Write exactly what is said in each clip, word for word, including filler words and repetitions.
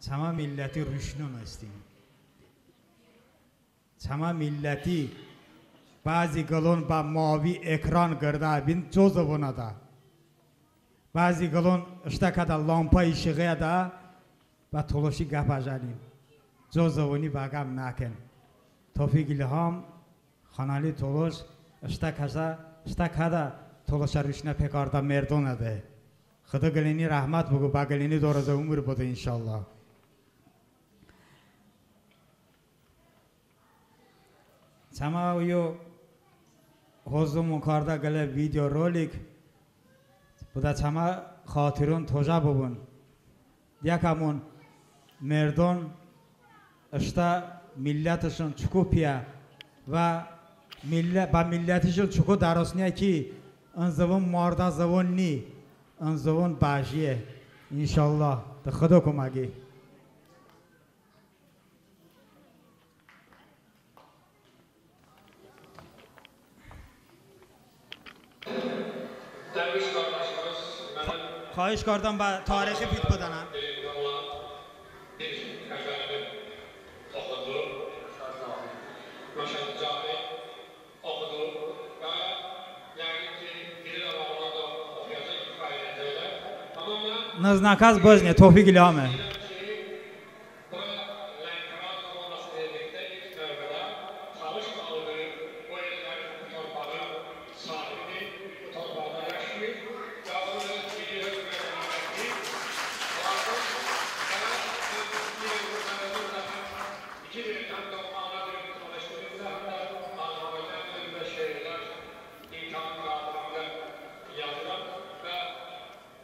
Çəmə milləti ruşnon hestin. Çəmə milləti bəzi qılon bə mavi ekran qırdə bin co zıvonədə. Bəzi qılon ıştə kədə lampa işığiyədə bə tolışi qəp əjəlin. Co zıvoni bə qəm nəkən. Tofiq İlham, Xanəli tolış ıştə kədə, ıştə kədə tolışə ruşnə pekardə merdonədəy. Xıdo qıləyni rəhmət bıko, bə qıləyni dırozə umr bıdo inşallah. Çəmə iyo hozımon kardə qılə videorolik bıdə çəmə xatiron tojə bıbun. Diyəkəmon merdon ıştə millətışon çoko piyə və millə-, bə millətışon çoko dərosniyə ki, ın zıvon mardə zıvon ni, ın zıvon bəjiye. İnşallah, de Xıdo koməki. Xahiş kardəm bə tarixi fit bıdənən. Nıznəkəs bızne, Tofiq İlhami.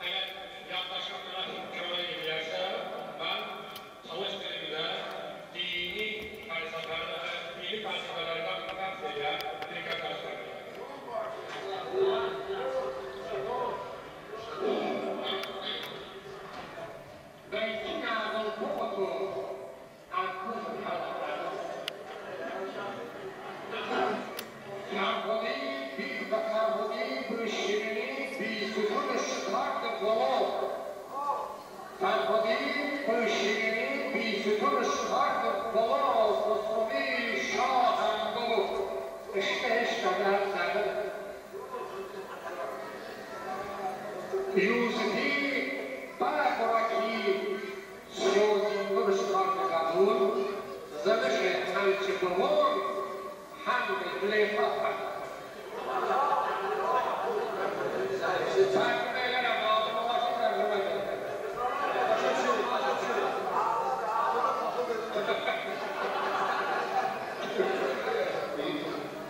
Əgər yaddaşlıq mənə kömək eləyərsə, mən talış dilimdə dini fəlsəfələr, dini fəlsəfələrdən bəhs eləyən bir qəzəl söyləyərəm. Bəlkə nəğıl bu otu Fərhodi, bir də Fərhodi bı şirini bı sütun ışıqardı bolo. Fərhodi bı şirini bı sütun ışıqardı bolo, Xosrovi şahən bıbu. Iştə, ıştə, zəğıl. Yusifi bə qorə ki Sozin bı ışıqardı qəbul, zınışe hənçi bıvon, həm de leyfa. Tərcümə elərəm, ağzımı açın, tərcümə elərəm.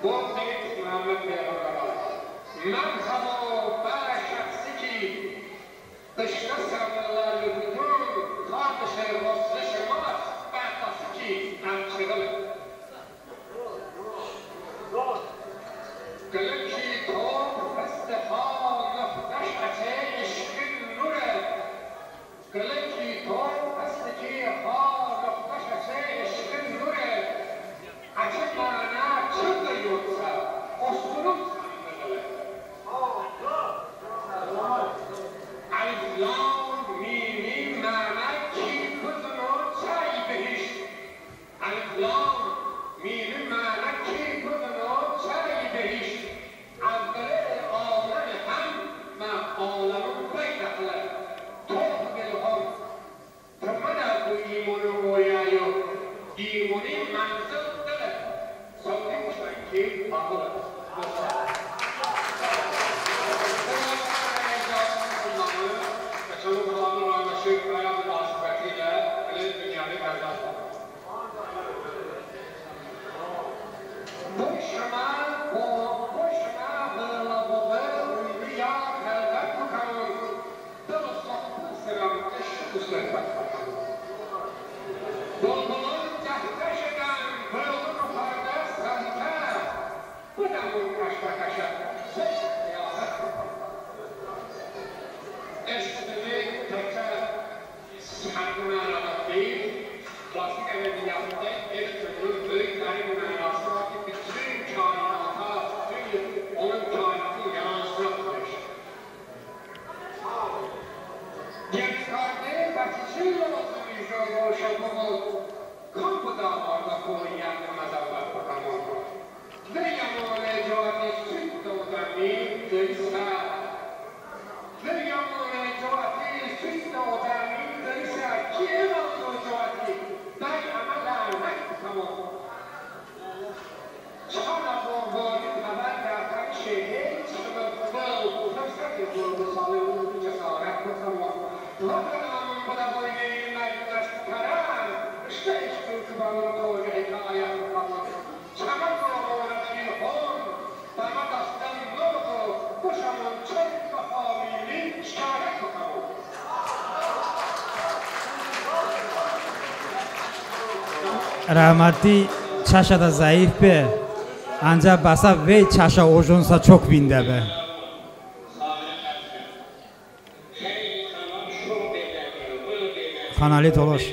Bu deyil Məhəmməd Peyğəmbər. Mən həmo bə şəxsi ki Dıştə səmnılə lübutun, xardışe rosnışe mə, bətası ki, əm çığılı. Qılə ki to hıste ha nıxtəş əçe eşqin nure. Qılə ki to hıste ki ha nıxtəş əçe eşqin nure. Əçəy məno çı de yosə, osturun səmtə qılə. Əlif lam mimi məno ki bızıno çəy behişt. Əlif lam mimi məno ki bızıno çəy behişt. Əvvəli aləmi həm mə aləmi pəydo qılə. To bı dilxor. Tı mıdə bı imoni oyə yo, imoni mənzıl dılə, sotin çənki pağılə. Çəmə kəlamon rənaşi bə əy münasibətilə qıləy dınyavi qəzəl. Bo şımə, bo, bo şımə bılə bıbu, ümri ya xəlvət bıkəmon. Dıl soxtın sırəm eşq usılə. Bılbılon cəhdəşedən bılbıl oxardə səmtə, bıdəmon kəşməkəşə, sox səyahət. Eşq sözü təkcə səhər mənada deyil, klassik ədəbiyyatda eşq sözünün böyük dərin mənası var ki, bütün kainata, bütün onun kainatın yaradıcısına tanış. Geri karde bə çiçi lozımi jo Rəhməti çəşədə zəif be, əncəx bəsə vey çəşə ojonsə çok vindəbe. Xanəli Tolış.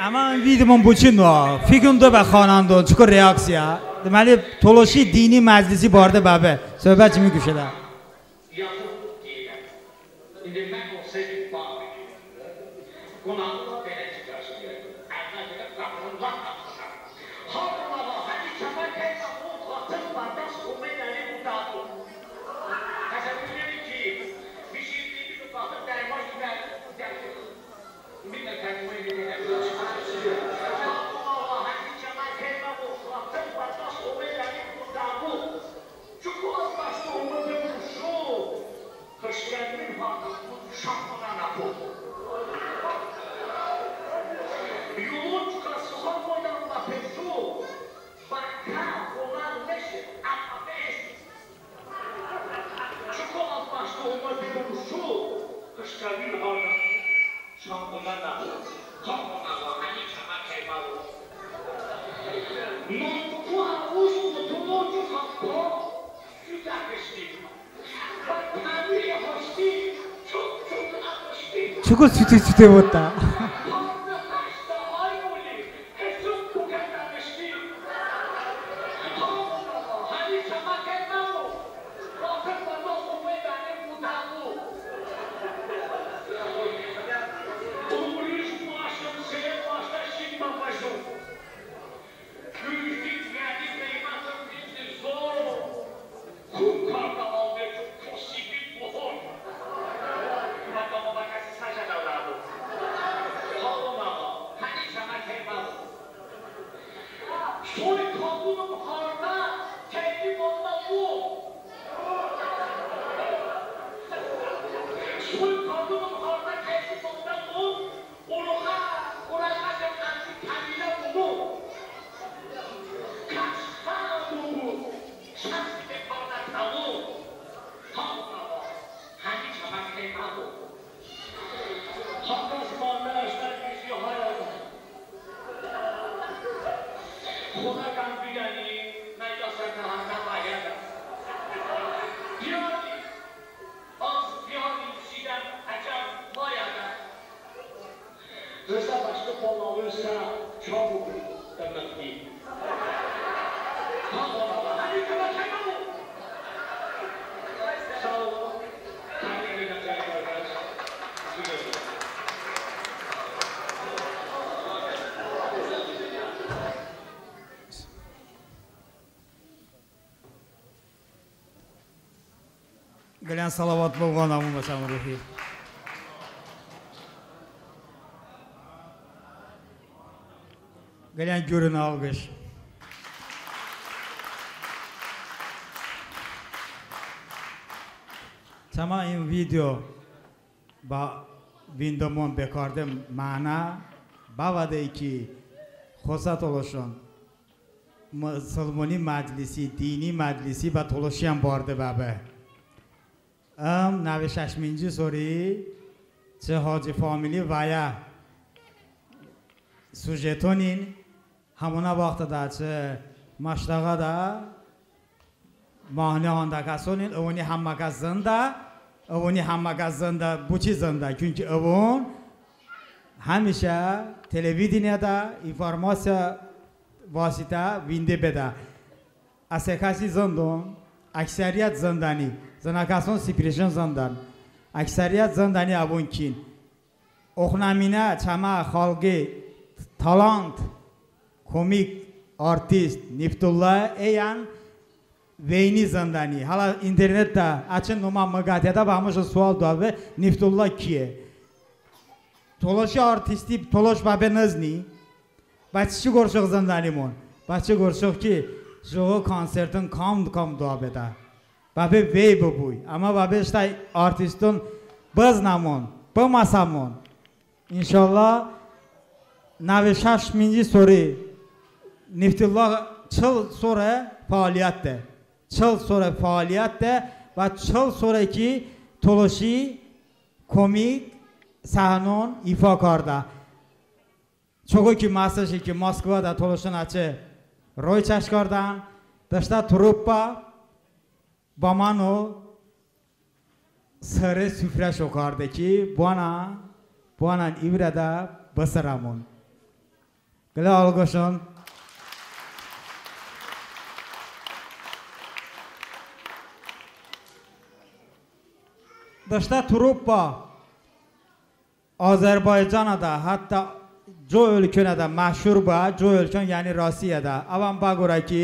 Əmə videomon boçi noə, fikron doy bə xanəndon, çoko reaksiya. Deməli, Tolışi dini məclisi bardə bəbe. Söhbət çımi quşədə. Çoko sute-sute votə. Xonəkən bidəni, nə yaşətə hətə bəyədə. Biyani, az biyani şidən əcəb mayədə. Rısə bəştı balalı sə çabu dəməti. Ha, bala, həni kəmə kəmə bu. Sağ olun. Təqdim edəcək qardaş. Buyurun. Qıləyən salavat bıvonəmon bəçəmə ruhi. Qıləyən gürünə alqış. Çəmə ın video bə vindomon bekarde məno bəvədə ki, xosə tolışon mısılmoni məclisi, dini məclisi bə tolışiyən barde bəbe. Im nəve şəşminci sori çı Hacı Famili vəyə sujetonın, həmonə vaxtədə çı Məştəğədə mahne handə kəsonın, əvoni həmmə kəs zındə, əvoni həmmə kəs zındə, boçi zındə? Çünki əvon həmişə televideniyedə, informasiya vasitə vinde bedə. Əsə kəsi zındon, əksəriyyət zındəni, zınə kəson sipirişon zındən. Əksəriyyət zındəni əvon kin. Oxnəminə çəmə xəlqi talant, komik artist Niftulla əyən veyni zındəni. Hələ internetədə əçəy nomə mıqəteədə bə həmə şon sual doəbe, Niftulla kiye? Tolışi artisti tolış bəbe nıznı. Bəçi qorə şon zındənimon? Bəçi qorə şon ki, jıqo konserton kam kam doə bedə. Bəbe vey bıbu. Əmma bəbe ıştə artiston bıznəmon, bıməsəmon. İnşallah, nəve şəşminci sori Niftulla çıl sore fəaliyyətədə. Çıl sore fəaliyyətədə və çıl sore ki, tolışi komik səhnon ifa kardə. Çoko ki məsəşe ki Moskvadə tolışon əçəy roy çəş kardən, deştə truppa bə mıno sıre sufrə şo kardə ki, bıvonən, bıvonən i vırədə bısırəmon. Qılə alqışon. Deştə truppa Azərbaycanədə, hətta co ölkəonədə məşhur bə, co ölkəon yəni Rossiyədə. Əvən bə qorə ki,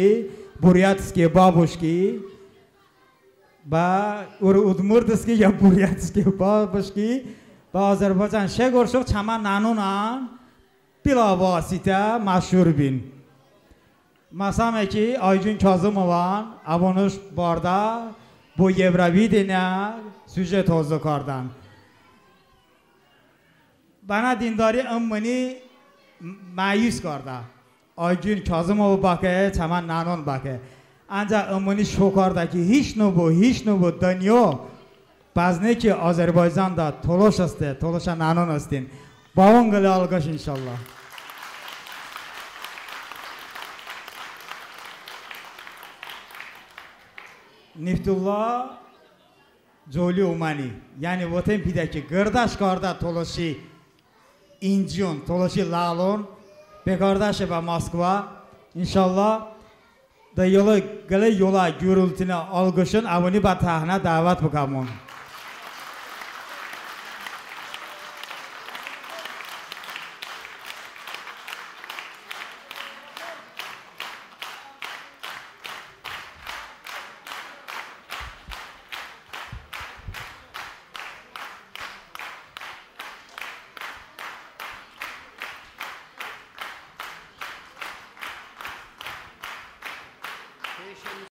бурятские бабушки, bə ur-, удмуртские, ya бурятские бабушки, bə Azərbaycan şe qorə şon çəmə nənonən bilavasitə məşhur bin. Məsələn ki, Aygün Kazımovən əvonış bardə bo Yevrovideniyə sujet hozı kardən. Bənə dindari ım mıni məyus kardə. Aygün Kazımov bəpe, çəmə nənon bəpe. Əncəx ım mıni şo kardə ki, hiç nıbu, hiç nıbu dınyo bəzne ki Azərbaycanədə tolış heste, tolışə nənon hestin. Bəvon qılə alqış, inşallah. Niftulla coli oməni. Yəni voten pidə ki, qırdə şkardə tolışi inciyon, tolışi ləalon, bekardəşe bə Moskva. İnşallah, de yolə, qılə yolə gurultinə alqışon əvoni bə səhnə dəvət bıkəmon.